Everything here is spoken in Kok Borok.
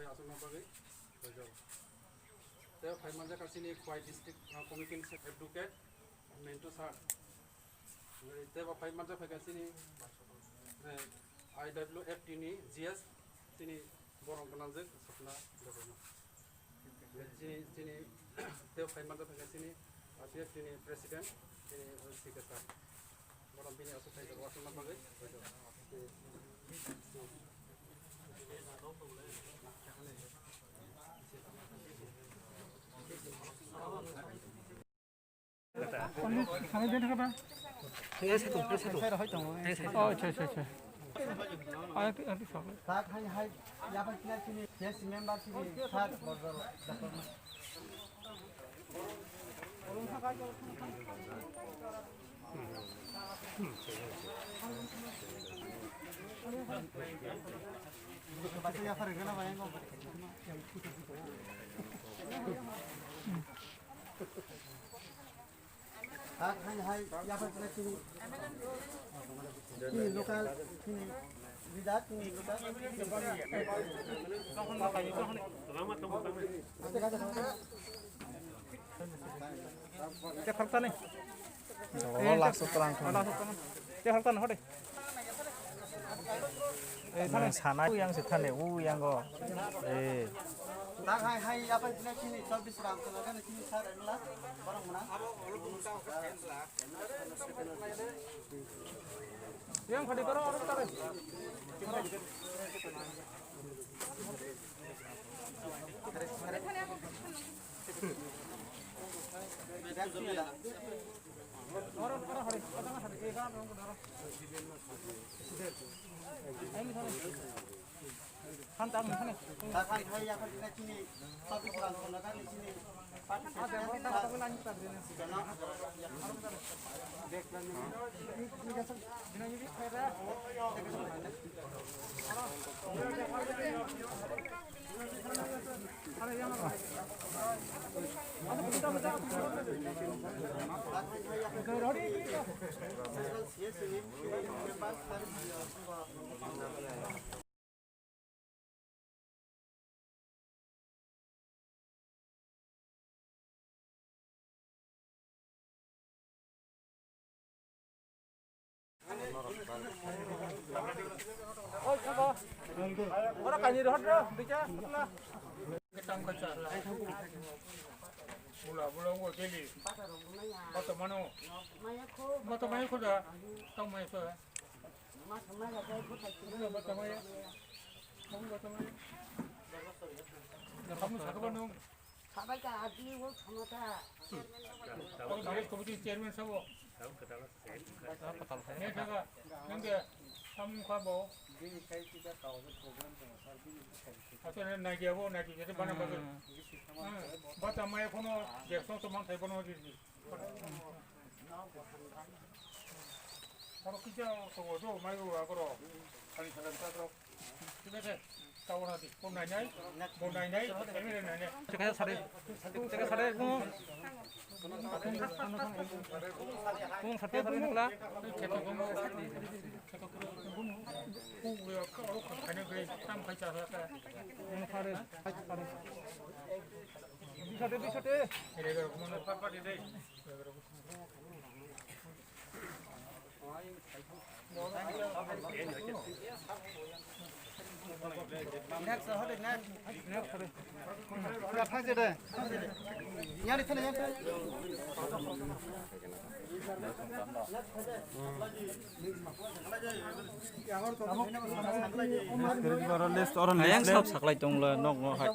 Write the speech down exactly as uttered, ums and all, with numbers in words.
Aswkna bagwi, tei phai manjakha chini Khowai district, uh, committee ni advocate Mintu sir. Tei bo phai manjakha chini, eh, I W F T ni G S, chini borok gwnangjak Swpna Debbarma. Chini, chini, tei phai manjakha chini, uh, I W F T ni president, chini, uh, C K sir. Borok bini aswk khaijak, aswkna bagwi. Oh, acha, acha, acha. Ah, aunty, aunty, sorry. Local, local. Tei phaltani. Dogo lakso twlang thung. Tei phaltani hode. Nang sanai u yang se thani u yang go. Eh. Tang hai hai ya pai chini chini chobis ram chana kan chini sar emla. Barang mana? Yang phadi karo aro tare. Bula, bula, ngo jeli. Bato mano. Bato mano khuda. Tang mai so. Bula, bato maya. Tang bato maya. Kamu sakaba nung. Sabai ka adi wo khamata. Tang kare komiti chairman sabo. Ne jaga, nang de, samung kha bo. Bini khai kisa kauje problem tong sir, bini khai kisa. Ato ne nagi abo, nagi jete bana bagwi. Hmm. Hmm. Bata mai kono, je so to man thai bono di. Oro kisa to do mai ro agro. Kali kali ta ro. Thik ache. Tao na di. Phone nai nai. Phone nai nai. Camera nai nai. Chekha sare. Chekha sare. Kung. Kung sate sare nukla. Kung sare. Sare. Bisate, bisate. Ayang sab saklai tongla nok no hai.